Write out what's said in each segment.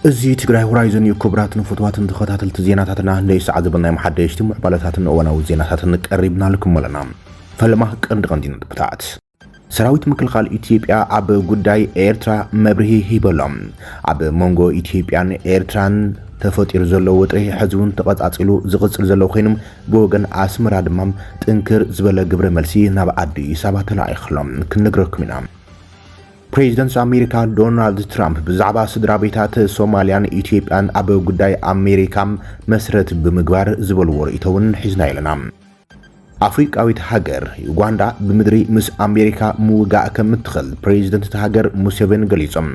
እዚ ትግራይ ሆራይዘን እዩ። ክቡራትን ፍቱዋትን ተኸታተልቲ ዜናታትና፣ ንደይ ሰዓት ዝበልናዮም ሓደሽቲ ምዕባለታትን እዋናዊ ዜናታትን ቀሪብናልኩም ኣለና። ፈለማ ቀንዲ ቀንዲ ነጥብታት። ሰራዊት ምክልኻል ኢትዮጵያ ኣብ ጉዳይ ኤርትራ መብርሂ ሂበሎም። ኣብ መንጎ ኢትዮጵያን ኤርትራን ተፈጢሩ ዘሎ ወጥሪ ሕዚ እውን ተቐጻጺሉ ዝቕጽል ዘሎ ኮይኑ፣ ብወገን ኣስመራ ድማ ጥንክር ዝበለ ግብረ መልሲ ናብ ኣዲስ ኣበባ ተለኣኢኽሎም ክንነግረኩም ኢና። ፕሬዚደንት ኣሜሪካ ዶናልድ ትራምፕ ብዛዕባ ስድራ ቤታት ሶማልያን ኢትዮጵያን ኣብ ጉዳይ ኣሜሪካ መስረት ብምግባር ዝበልዎ ርእይቶ እውን ሒዝና ኣለና። ኣፍሪቃዊት ሃገር ዩጋንዳ ብምድሪ ምስ ኣሜሪካ ምውጋእ ከም እትኽእል ፕሬዚደንት እታ ሃገር ሙሴቬኒ ገሊጾም።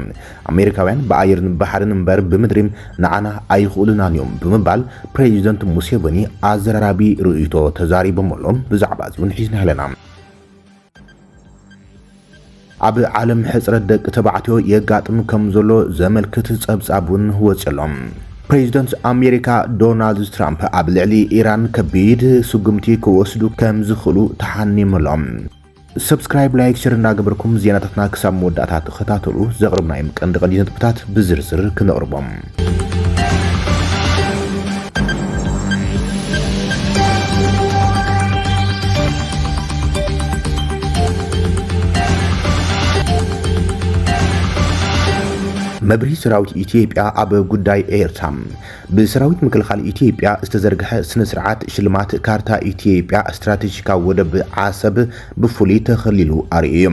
ኣሜሪካውያን ብኣየርን ባሕርን እምበር ብምድሪ ንዓና ኣይኽእሉናን እዮም ብምባል ፕሬዚደንት ሙሴቬኒ ኣዘራራቢ ርእይቶ ተዛሪቦም ኣለዉ። ብዛዕባ እዚ እውን ሒዝና ኣለና። ኣብ ዓለም ሕጽረት ደቂ ተባዕትዮ የጋጥም ከም ዘሎ ዘመልክት ጸብጻብ እውን ወጺኡ ኣሎ። ፕሬዚደንት ኣሜሪካ ዶናልድ ትራምፕ ኣብ ልዕሊ ኢራን ከቢድ ስጉምቲ ክወስዱ ከም ዝኽእሉ ተሓኒሞም። ሰብስክራይብ፣ ላይክ፣ ሸር እንዳገበርኩም ዜናታትና ክሳብ መወዳእታ ተኸታተሉ። ዘቕረብናዮም ቀንዲ ቀንዲ ነጥብታት ብዝርዝር ክነቕርቦም። መብርሂ ሰራዊት ኢትዮጵያ ኣብ ጉዳይ ኤርትራ። ብሰራዊት ምክልኻል ኢትዮጵያ ዝተዘርግሐ ስነ ስርዓት ሽልማት ካርታ ኢትዮጵያ ስትራቴጂካዊ ወደብ ዓሰብ ብፍሉይ ተኸሊሉ ኣርእዩ እዩ።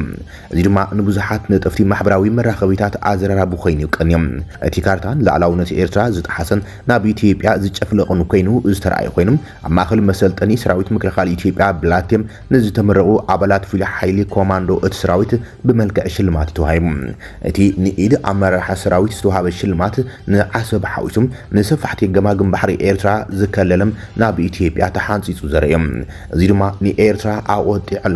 እዚ ድማ ንብዙሓት ነጠፍቲ ማሕበራዊ መራኸቢታት ኣዘራራቢ ኮይኑ እዩ ቀንዩ። እቲ ካርታ ንላዕላውነት ኤርትራ ዝጠሓሰን ናብ ኢትዮጵያ ዝጨፍለቕን ኮይኑ ዝተረኣየ ኮይኑ፣ ኣብ ማእከል መሰልጠኒ ሰራዊት ምክልኻል ኢትዮጵያ ብላቴም ንዝተመረቑ ኣባላት ፍሉይ ሓይሊ ኮማንዶ እቲ ሰራዊት ብመልክዕ ሽልማት እዩ ተዋሂቡ። እቲ ንኢድ ኣመራርሓ ሰራዊት ዝተዋሃበ ሽልማት ንዓሰብ ሓዊሱ ንሰፋሕቲ ገማግም ባሕሪ ኤርትራ ዝከለለ ናብ ኢትዮጵያ ተሓንጺጹ ዘርኢ እዩ። እዚ ድማ ንኤርትራ ኣቖጢዑ ኣሎ።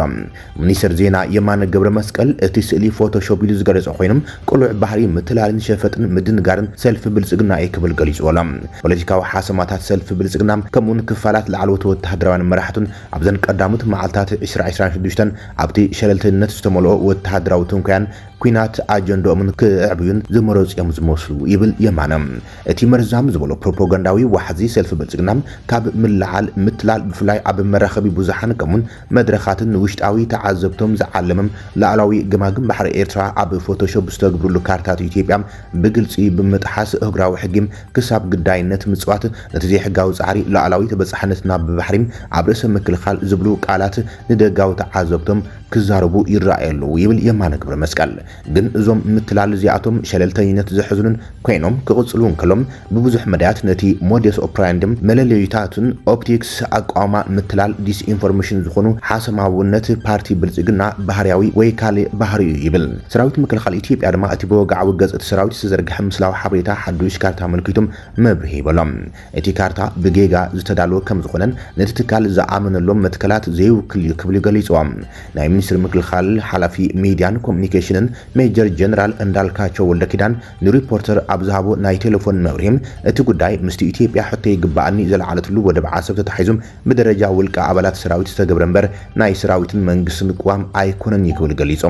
ሚኒስትር ዜና የማነ ገብረ መስቀል እቲ ስእሊ ፎቶሾፕ ኢሉ ዝገለጾ ኮይኑ፣ ቅሉዕ ባህሪ ምትላልን ሸፈጥን ምድንጋርን ሰልፊ ብልጽግና እዩ ክብል ገሊጹ ኣሎ። ፖለቲካዊ ሓሰማታት ሰልፊ ብልጽግና ከምኡውን ክፋላት ላዕለዎት ወተሃደራውያን መራሕቱን ኣብዘን ቀዳሞት መዓልታት ዕስራ ዕስራን ሽዱሽተን ኣብቲ ሸለልተኝነት ዝተመልኦ ወተሃደራዊ ትንኮያን ኲናት ኣጀንድኦምን ክዕብዩን ዝመረጹ እዮም ዝመስሉ ይብል የማነ። እቲ መርዛም ዝበሎ ፕሮፓጋንዳዊ ዋሕዚ ሰልፊ ብልጽግና ካብ ምልዓል ምትላል ብፍላይ ኣብ መራኸቢ ብዙሓን ከምኡን መድረኻትን ንውሽጣዊ ተዓዘብቶም ዝዓለመ ላዕላዊ ገማግም ባሕሪ ኤርትራ ኣብ ፎቶሾፕ ዝተግብርሉ ካርታት ኢትዮጵያ ብግልጺ ብምጥሓስ እህግራዊ ሕጊ ክሳብ ግዳይነት ምጽዋት ነቲ ዘይሕጋዊ ጻዕሪ ላዕላዊ ተበጻሕነት ናብ ባሕሪ ኣብ ርእሰ ምክልኻል ዝብሉ ቃላት ንደጋዊ ተዓዘብቶም ክዛረቡ ይረኣዩ ኣለዉ ይብል የማነ ገብረ መስቀል። ግን እዞም ምትላል እዚኣቶም ሸለልተኝነት ዘሕዝኑን ኮይኖም ክቕጽሉ እንከሎም ብብዙሕ መዳያት ነቲ ሞደስ ኦፕራንድም መለለዩታቱን ኦፕቲክስ ኣቋማ ምትላል ዲስኢንፎርሜሽን ዝኾኑ ሓሰማውነት ፓርቲ ብልጽግና ባህርያዊ ወይ ካልእ ባህሪ እዩ ይብል። ሰራዊት ምክልኻል ኢትዮጵያ ድማ እቲ ብወግዓዊ ገጽ እቲ ሰራዊት ዝተዘርግሐ ምስላዊ ሓበሬታ ሓዱሽ ካርታ ኣመልኪቶም መብርሂ ይበሎም። እቲ ካርታ ብጌጋ ዝተዳለወ ከም ዝኾነን ነቲ ትካል ዝኣመነሎም መትከላት ዘይውክል እዩ ክብል ገሊጽዎም። ናይ ሚኒስትሪ ምክልኻል ሓላፊ ሚድያን ኮሚኒኬሽንን ሜጀር ጀነራል እንዳልካቸው ወልደ ኪዳን ንሪፖርተር ኣብ ዝሃቦ ናይ ቴሌፎን መብርሂ፣ እቲ ጉዳይ ምስቲ ኢትዮጵያ ሕቶ ይግባኣኒ ዘለዓለትሉ ወደብ ዓሰብ ተታሒዙ ብደረጃ ውልቀ ኣባላት ሰራዊት ዝተገብረ እምበር ናይ ሰራዊትን መንግስትን ቅዋም ኣይኮነን እዩ ክብል ገሊጹ።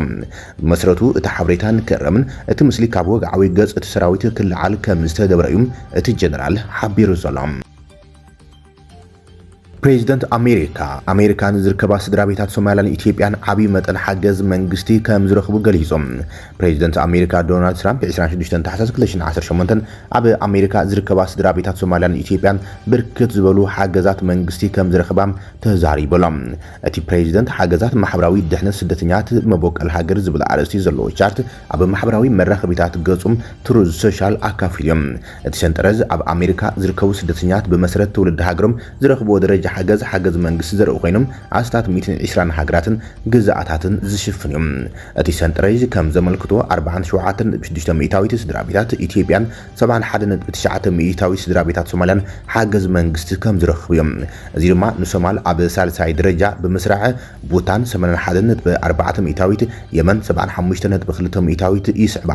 ብመሰረቱ እቲ ሓበሬታ ንክእረምን እቲ ምስሊ ካብ ወግዓዊ ገጽ እቲ ሰራዊት ክለዓል ከም ዝተገብረ እዩ እቲ ጀነራል ሓቢሩ ዘሎ። ፕሬዚደንት ኣሜሪካ፣ ኣሜሪካ ንዝርከባ ስድራ ቤታት ሶማልያን ኢትዮጵያን ዓብዪ መጠን ሓገዝ መንግስቲ ከም ዝረኽቡ ገሊጹ። ፕሬዚደንት ኣሜሪካ ዶናልድ ትራምፕ ዕስራን ሽዱሽተን ታሕሳስ ክልተ ሽሕን ዓሰርተ ሸሞንተን ኣብ ኣሜሪካ ዝርከባ ስድራ ቤታት ሶማልያን ኢትዮጵያን ብርክት ዝበሉ ሓገዛት መንግስቲ ከም ዝረኽባ ተዛሪቡ ኣሎ። እቲ ፕሬዚደንት ሓገዛት ማሕበራዊ ድሕነት ስደተኛት መበቆል ሃገር ዝብል ኣርእስቲ ዘለዎ ቻርት ኣብ ማሕበራዊ መራኸቢታት ገጹ ትሩዝ ሶሻል ኣካፊሉ እዩ። እቲ ሰንጠረዝ ኣብ ኣሜሪካ ዝርከቡ ስደተኛት ብመሰረት ትውልዲ ሃገሮም ዝረኽብዎ ደረጃ ሓገዝ፣ ሓገዝ መንግስቲ ዘርኢ ኮይኖም ኣስታት ሚእትን ዕስራን ሃገራትን ግዝኣታትን ዝሽፍን እዩ። እቲ ሰንጠረዥ ከም ዘመልክቶ ኣርባዓን ሸውዓተን ነጥቢ ሽዱሽተ ሚእታዊት ስድራ ቤታት ኢትዮጵያን ሰብዓን ሓደን ነጥቢ ትሽዓተ ሚእታዊት ስድራ ቤታት ሶማልያን ሓገዝ መንግስቲ ከም ዝረኽቡ እዮም። እዚ ድማ ንሶማል ኣብ ሳልሳይ ደረጃ ብምስራዕ ቡታን ሰማንያን ሓደን ነጥቢ ኣርባዕተ ሚእታዊት፣ የመን ሰብዓን ሓሙሽተን ነጥቢ ክልተ ሚእታዊት ይስዕባ።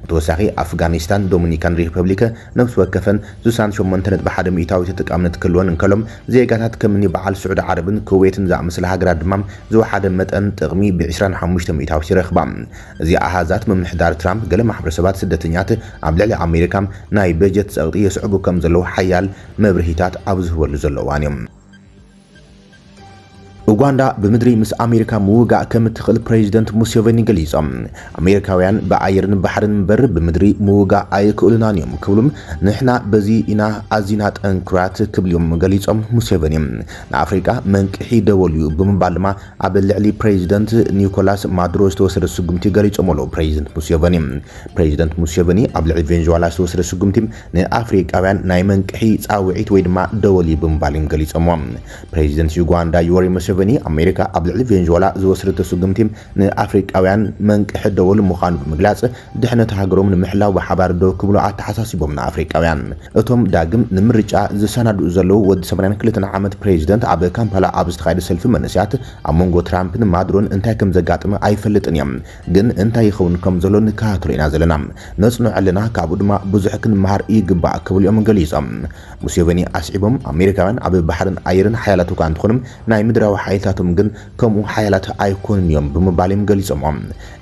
ብተወሳኺ ኣፍጋኒስታን ዶሚኒካን ሪፐብሊክ ነፍሲ ወከፈን ስሳን ሸሞንተ ነጥቢ ሓደ ሚእታዊት ተጠቃምነት ክህልወን እንከሎም ዜጋታት ከምኒ በዓል ስዑዲ ዓረብን ኩዌትን ዝኣመሰላ ሃገራት ድማ ዝወሓደ መጠን ጥቕሚ ብ ዕስራን ሓሙሽተ ሚእታዊት ይረኽባ። እዚ ኣሃዛት ምምሕዳር ትራምፕ ገለ ማሕበረሰባት ስደተኛት ኣብ ልዕሊ ኣሜሪካ ናይ በጀት ጸቕጢ የስዕቡ ከም ዘለዉ ሓያል መብርሂታት ኣብ ዝህበሉ ዘሎ እዋን እዮም። ኡጋንዳ ብምድሪ ምስ ኣሜሪካ ምውጋእ ከም እትኽእል ፕሬዚደንት ሙሴቬኒ ገሊጾም። ኣሜሪካውያን ብኣየርን ባሕርን እምበር ብምድሪ ምውጋእ ኣይክእሉናን እዮም ክብሉም፣ ንሕና በዚ ኢና ኣዚና ጠንኩራት ክብልዮም ገሊጾም ሙሴቬኒ። ንኣፍሪቃ መንቅሒ ደወል እዩ ብምባል ድማ ኣብ ልዕሊ ፕሬዚደንት ኒኮላስ ማዱሮ ዝተወሰደ ስጉምቲ ገሊጾም ኣለዉ ፕሬዚደንት ሙሴቬኒ። ፕሬዚደንት ሙሴቬኒ ኣብ ልዕሊ ቬንዙዋላ ዝተወሰደ ስጉምቲ ንኣፍሪቃውያን ናይ መንቅሒ ጻውዒት ወይ ድማ ደወል እዩ ብምባል እዮም ገሊጾምዎ። ፕሬዚደንት ዩጋንዳ ዮሪ ሙሴቬኒ ኣሜሪካ ኣብ ልዕሊ ቬንዙዋላ ዝወሰደቶ ስጉምቲ ንኣፍሪቃውያን መንቅሒ ደወል ምዃኑ ብምግላጽ ድሕነት ሃገሮም ንምሕላው ብሓባር ደው ክብሉ ኣተሓሳሲቦም ንኣፍሪቃውያን። እቶም ዳግም ንምርጫ ዝሰናድኡ ዘለዉ ወዲ ሰማንያን ክልተን ዓመት ፕሬዚደንት ኣብ ካምፓላ ኣብ ዝተኻየደ ሰልፊ መንእሰያት ኣብ መንጎ ትራምፕን ማዱሮን እንታይ ከም ዘጋጥመ ኣይፈልጥን እዮም፣ ግን እንታይ ይኸውን ከም ዘሎ ንከታተሎ ኢና ዘለና። ነጽንዖ ኣለና፣ ካብኡ ድማ ብዙሕ ክንመሃር ይግባእ ክብሉ እዮም ገሊጾም። ሙሴቬኒ ኣስዒቦም ኣሜሪካውያን ኣብ ባሕርን ኣየርን ሓያላት እኳ እንተኾኑ ናይ ምድራዊ ሓይልታቶም ግን ከምኡ ሓያላት ኣይኮኑን እዮም ብምባል እዮም ገሊጾምዎ።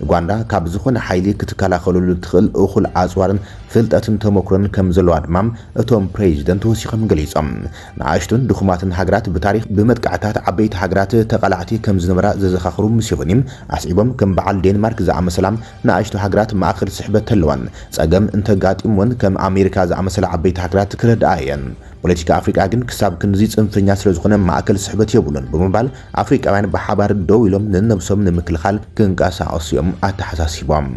ኡጋንዳ ካብ ዝኾነ ሓይሊ ክትከላኸለሉ ትኽእል እኹል ኣጽዋርን ፍልጠትን ተመክሮን ከም ዘለዋ ድማ እቶም ፕሬዚደንት ወሲኾም ገሊጾም። ንኣሽቱን ድኹማትን ሃገራት ብታሪኽ ብመጥቃዕታት ዓበይቲ ሃገራት ተቓላዕቲ ከም ዝነበራ ዘዘኻኽሩ ሙሴቬኒ ኣስዒቦም ከም በዓል ዴንማርክ ዝኣመሰላ ንኣሽቱ ሃገራት ማእከል ስሕበት ተለዋን ጸገም እንተጋጢምወን ከም ኣሜሪካ ዝኣመሰላ ዓበይቲ ሃገራት ክረድኣ እየን። ፖለቲካ ኣፍሪቃ ግን ክሳብ ክንዚ ጽንፈኛ ስለ ዝኾነ ማእከል ስሕበት የብሉን ብምባል ኣፍሪቃውያን ብሓባር ደው ኢሎም ንነብሶም ንምክልኻል ክንቀሳቐሱ እዮም ኣተሓሳሲቦም።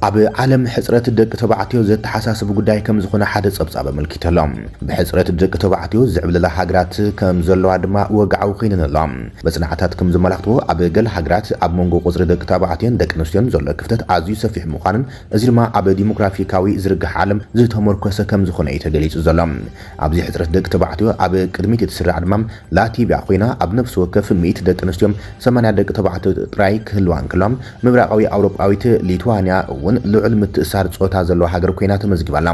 ኣብ ዓለም ሕጽረት ደቂ ተባዕትዮ ዘተሓሳስብ ጉዳይ ከም ዝኾነ ሓደ ጸብጻብ ኣመልኪቱ ኣሎ። ብሕጽረት ደቂ ተባዕትዮ ዝዕብለላ ሃገራት ከም ዘለዋ ድማ ወግዓዊ ኮይነን ኣሎ። መጽናዕታት ከም ዘመላኽትዎ ኣብ ገለ ሃገራት ኣብ መንጎ ቁጽሪ ደቂ ተባዕትዮን ደቂ ኣንስትዮን ዘሎ ክፍተት ኣዝዩ ሰፊሕ ምዃኑን እዚ ድማ ኣብ ዲሞግራፊካዊ ዝርግሕ ዓለም ዝተመርኮሰ ከም ዝኾነ እዩ ተገሊጹ ዘሎ። ኣብዚ ሕጽረት ደቂ ተባዕትዮ ኣብ ቅድሚት እትስራዕ ድማ ላቲብያ ኮይና ኣብ ነፍሲ ወከፍ ሚእቲ ደቂ ኣንስትዮን ሰማንያ ደቂ ተባዕትዮ ጥራይ ክህልዋ እንከሎ ምብራቓዊ ኣውሮጳዊት ሊትዋንያ እውን ልዑል ምትእሳር ጾታ ዘለዋ ሃገር ኮይና ተመዝጊባ ኣላ።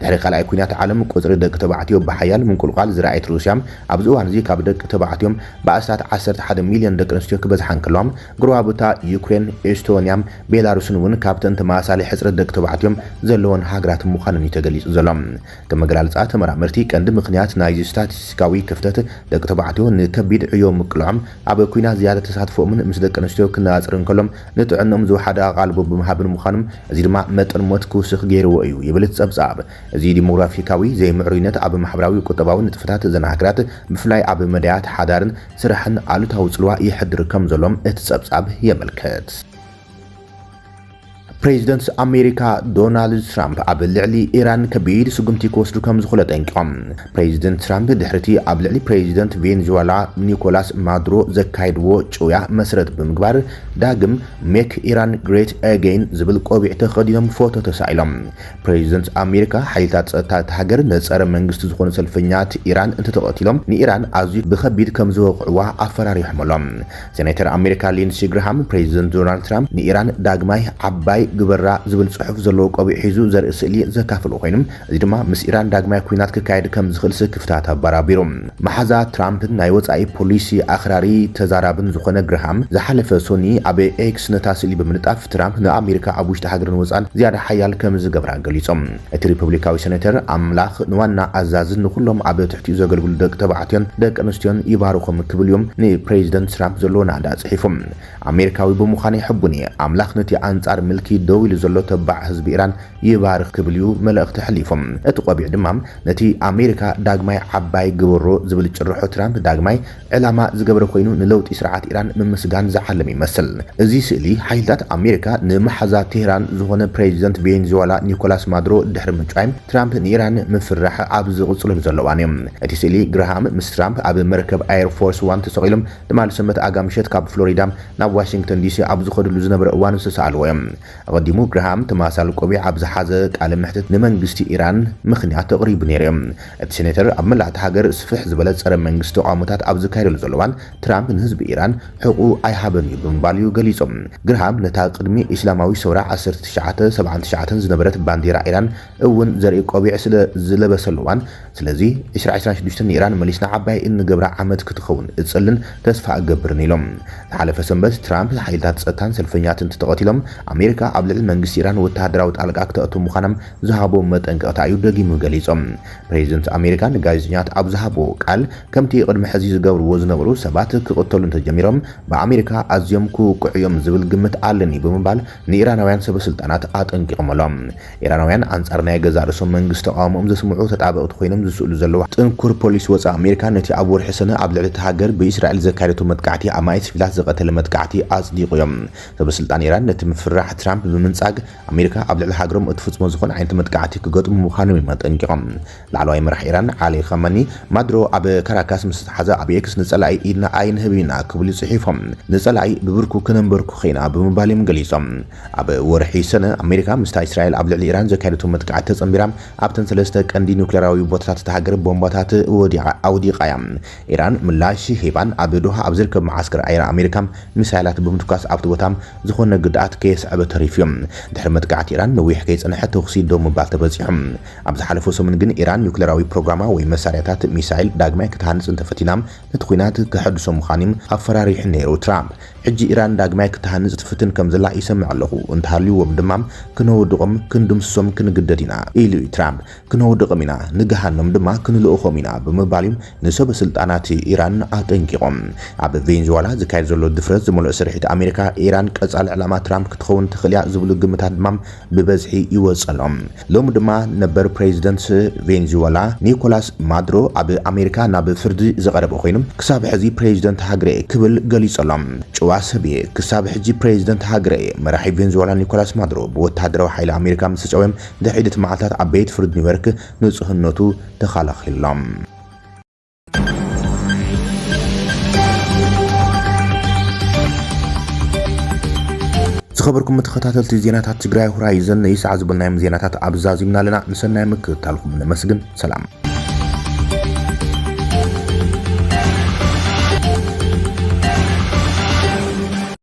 ድሕሪ ካልኣይ ኩናት ዓለም ቁጽሪ ደቂ ተባዕትዮ ብሓያል ምንቁልቋል ዝረኣየት ሩስያ ኣብዚ እዋን እዚ ካብ ደቂ ተባዕትዮ ብኣስታት ዓሰርተ ሓደ ሚልዮን ደቂ ኣንስትዮ ክበዝሓ እንከለዋ ጎረባብታ ዩክሬን፣ ኤስቶንያ፣ ቤላሩስን እውን ካብተን ተመሳሳሊ ሕጽረት ደቂ ተባዕትዮ ዘለወን ሃገራት ምዃነን እዩ ተገሊጹ ዘሎ። ከም መገላልጻ ተመራመርቲ ቀንዲ ምኽንያት ናይዚ ስታቲስቲካዊ ክፍተት ደቂ ተባዕትዮ ንከቢድ ዕዮ ምቅልዖም ኣብ ኲናት ዝያዳ ተሳትፎኦምን ምስ ደቂ ኣንስትዮ ክነጻጸር እንከሎም ንጥዕንኦም ዝወሓደ ኣቓልቦ ብምሃብን ምዃኖም፣ እዚ ድማ መጠን ሞት ክውስኽ ገይርዎ እዩ ይብል እቲ ጸብጻብ። እዚ ዲሞግራፊካዊ ዘይምዕሩይነት ኣብ ማሕበራዊ ቁጠባዊ ንጥፈታት እዘን ሃገራት ብፍላይ ኣብ መዳያት ሓዳርን ስራሕን ኣሉታዊ ጽልዋ የሕድር ከም ዘሎም እቲ ጸብጻብ የመልክት። ፕሬዚደንት ኣሜሪካ ዶናልድ ትራምፕ ኣብ ልዕሊ ኢራን ከቢድ ስጉምቲ ክወስዱ ከም ዝኾነ ጠንቂቖም። ፕሬዚደንት ትራምፕ ድሕሪቲ ኣብ ልዕሊ ፕሬዚደንት ቬንዙዌላ ኒኮላስ ማዱሮ ዘካየድዎ ጭውያ መሰረት ብምግባር ዳግም ሜክ ኢራን ግሬት ኣገይን ዝብል ቆቢዕ ተኸዲኖም ፎቶ ተሳኢሎም። ፕሬዚደንት ኣሜሪካ ሓይልታት ጸጥታ እታ ሃገር ንጸረ መንግስቲ ዝኾኑ ሰልፈኛት ኢራን እንተተቐቲሎም ንኢራን ኣዝዩ ብኸቢድ ከም ዝወቕዕዋ ኣፈራሪሖም ኣሎ። ሴኔተር ኣሜሪካ ሊንድሲ ግርሃም ፕሬዚደንት ዶናልድ ትራምፕ ንኢራን ዳግማይ ዓባይ ግበራ ዝብል ጽሑፍ ዘለዎ ቆቢዕ ሒዙ ዘርኢ ስእሊ ዘካፈሉ ኮይኑ፣ እዚ ድማ ምስ ኢራን ዳግማይ ኲናት ክካየድ ከም ዝኽእል ስክፍታት ኣበራቢሩ። መሓዛ ትራምፕን ናይ ወጻኢ ፖሊሲ ኣኽራሪ ተዛራብን ዝኾነ ግርሃም ዝሓለፈ ሶኒ ኣብ ኤክስ ነታ ስእሊ ብምልጣፍ ትራምፕ ንኣሜሪካ ኣብ ውሽጢ ሃገርን ወጻን ዝያዳ ሓያል ከም ዝገብራ ገሊጾም። እቲ ሪፐብሊካዊ ሴኔተር ኣምላኽ ንዋና ኣዛዝን ንኹሎም ኣብ ትሕቲኡ ዘገልግሉ ደቂ ተባዕትዮን ደቂ ኣንስትዮን ይባርኾም ክብል እዮም ንፕሬዚደንት ትራምፕ ዘለዎ ናእዳ ጽሒፎም። ኣሜሪካዊ ብምዃነይ ሕቡን እየ። ኣምላኽ ነቲ ኣንጻር ምልኪ ደው ኢሉ ዘሎ ተባዕ ህዝቢ ኢራን ይባርኽ ክብል እዩ መልእኽቲ ኣሕሊፎም። እቲ ቆቢዕ ድማ ነቲ ኣሜሪካ ዳግማይ ዓባይ ግበሮ ዝብል ጭርሖ ትራምፕ ዳግማይ ዕላማ ዝገበረ ኮይኑ ንለውጢ ስርዓት ኢራን ምምስጋን ዝዓለም ይመስል። እዚ ስእሊ ሓይልታት ኣሜሪካ ንመሓዛ ቴህራን ዝኾነ ፕሬዚደንት ቬንዙዌላ ኒኮላስ ማዱሮ ድሕሪ ምጭዋይ ትራምፕ ንኢራን ምፍራሕ ኣብ ዝቕጽለሉ ዘሎ እዋን እዩ። እቲ ስእሊ ግርሃም ምስ ትራምፕ ኣብ መርከብ ኣየር ፎርስ ዋን ተሰቒሎም ትማሊ ሰንበት ኣጋ ምሸት ካብ ፍሎሪዳ ናብ ዋሽንግተን ዲሲ ኣብ ዝኸድሉ ዝነበረ እዋን ዝተሰኣልዎ እዮም። ኣቐዲሙ ግራሃም ተመሳሳሊ ቆቢዕ ኣብ ዝሓዘ ቃለ መሕትት ንመንግስቲ ኢራን ምኽንያት ኣቕሪቡ ነይሩ እዩ። እቲ ሴኔተር ኣብ መላእ እታ ሃገር ስፍሕ ዝበለ ጸረ መንግስቲ ተቓውሞታት ኣብ ዝካየደሉ ዘሎ እዋን፣ ትራምፕ ንህዝቢ ኢራን ሕቑኡ ኣይሃበን እዩ ብምባል እዩ ገሊጹ። ግራሃም ነታ ቅድሚ እስላማዊ ሰውራ ዓሰርተ ትሽዓተ ሰብዓን ትሽዓተን ዝነበረት ባንዲራ ኢራን እውን ዘርኢ ቆቢዕ ስለ ዝለበሰሉ እዋን፣ ስለዚ ዕስራ ዕስራን ሽዱሽተን ንኢራን መሊስና ዓባይ እንገብራ ዓመት ክትኸውን እጽልን ተስፋ እገብርን ኢሎም። ዝሓለፈ ሰንበት ትራምፕ ሓይልታት ጸጥታን ሰልፈኛትን ተቐቲሎም፣ ኣሜሪካ ኣብ ልዕሊ መንግስቲ ኢራን ወተሃደራዊ ጣልቃ ክተእቱ ምዃኖም ዝሃቦ መጠንቀቕታ እዩ ደጊሙ ገሊጾም። ፕሬዚደንት ኣሜሪካ ንጋዜጠኛት ኣብ ዝሃቦ ቃል፣ ከምቲ ቅድሚ ሕዚ ዝገብርዎ ዝነበሩ ሰባት ክቕተሉ እንተጀሚሮም ብኣሜሪካ ኣዝዮም ክውቅዑ እዮም ዝብል ግምት ኣለኒ ብምባል ንኢራናውያን ሰበ ስልጣናት ኣጠንቂቖም ኣሎ። ኢራናውያን ኣንጻር ናይ ገዛእ ርእሶም መንግስቲ ተቓውሞኦም ዘስምዑ ተጣበቕቲ ኮይኖም ዝስእሉ ዘለዉ ጥንኩር ፖሊሲ ወጻኢ ኣሜሪካ ነቲ ኣብ ወርሒ ሰነ ኣብ ልዕሊ እታ ሃገር ብእስራኤል ዘካየደቶ መጥቃዕቲ ኣማኢት ሲቪላት ዝቐተለ መጥቃዕቲ ኣጽዲቑ እዮም። ሰበ ስልጣን ኢራን ነቲ ምፍርራሕ ትራምፕ ብምንጻግ ኣሜሪካ ኣብ ልዕሊ ሃገሮም እትፍጽሞ ዝኾነ ዓይነት መጥቃዕቲ ክገጥሙ ምዃኖም እዮም ኣጠንቂቖም። ላዕለዋይ መራሒ ኢራን ዓሊ ኻማኒ ማድሮ ኣብ ካራካስ ምስ ተሓዘ ኣብ ኤክስ ንጸላኢ ኢድና ኣይንህብ ኢና ክብሉ ጽሒፎም። ንጸላኢ ብብርኩ ክነንበርኩ ኸኢና ብምባል እዮም ገሊጾም። ኣብ ወርሒ ሰነ ኣሜሪካ ምስታ እስራኤል ኣብ ልዕሊ ኢራን ዘካየደቶ መጥቃዕቲ ተጸንቢራ ኣብተን ሰለስተ ቀንዲ ኒውክሌራዊ ቦታታት እታ ሃገር ቦምባታት ወዲቓ ኣውዲቓ እያ። ኢራን ምላሽ ሂባን ኣብ ዶሃ ኣብ ዝርከብ መዓስከር ኣየር ኣሜሪካ ሚሳይላት ብምትኳስ ኣብቲ ቦታ ዝኾነ ግድኣት ከየስዐበ ተሪፉ እዩ። ድሕሪ መጥቃዕቲ ኢራን ነዊሕ ከይጸንሐ ተኹሲ ደው ምባል ተበጺሑ። ኣብ ዝሓለፈ ሰሙን ግን ኢራን ኒውክሌራዊ ፕሮግራማ ወይ መሳርያታት ሚሳይል ዳግማይ ክትሃንጽ እንተፈቲና ነቲ ኲናት ከሐድሶ ምዃኑ ኣፈራሪሑ ነይሩ ትራምፕ። ሕጂ ኢራን ዳግማይ ክትሃንጽ ትፍትን ከም ዘላ ይሰምዕ ኣለኹ፣ እንተሃልይዎም ድማ ክነውድቖም ክንድምስሶም ክንግደድ ኢና ኢሉ እዩ ትራምፕ። ክነውድቖም ኢና፣ ንገሃኖም ድማ ክንልእኾም ኢና ብምባል እዩ ንሰበ ስልጣናት ኢራን ኣጠንቂቖም። ኣብ ቬንዙዋላ ዝካየድ ዘሎ ድፍረት ዝመልኦ ስርሒት ኣሜሪካ ኢራን ቀጻሊ ዕላማ ትራምፕ ክትኸውን ትኽእል እያ ዝብሉ ግምታት ድማ ብበዝሒ ይወጸሎም። ሎሚ ድማ ነበር ፕሬዚደንት ቬንዙዋላ ኒኮላስ ማዱሮ ኣብ ኣሜሪካ ናብ ፍርዲ ዝቐረበ ኮይኑ፣ ክሳብ ሕዚ ፕሬዚደንት ሃገረ ክብል ገሊጸሎም። ጭዋ ሰብ እየ፣ ክሳብ ሕጂ ፕሬዚደንት ሃገረ እየ። መራሒ ቬንዙዋላ ኒኮላስ ማዱሮ ብወተሃደራዊ ሓይሊ ኣሜሪካ ምስ ተጨወየ ድሕሪ ሒደት መዓልታት ኣብ ቤት ፍርዲ ኒውዮርክ ንጽህነቱ ተኸላኺሎም። ዝኸበርኩም ተኸታተልቲ ዜናታት ትግራይ ሆራይዘን ንኢሰዓት ዝበልናዮም ዜናታት ኣብዛዚምና ኣለና። ንሰናይ ምክትታልኩም ነመስግን። ሰላም።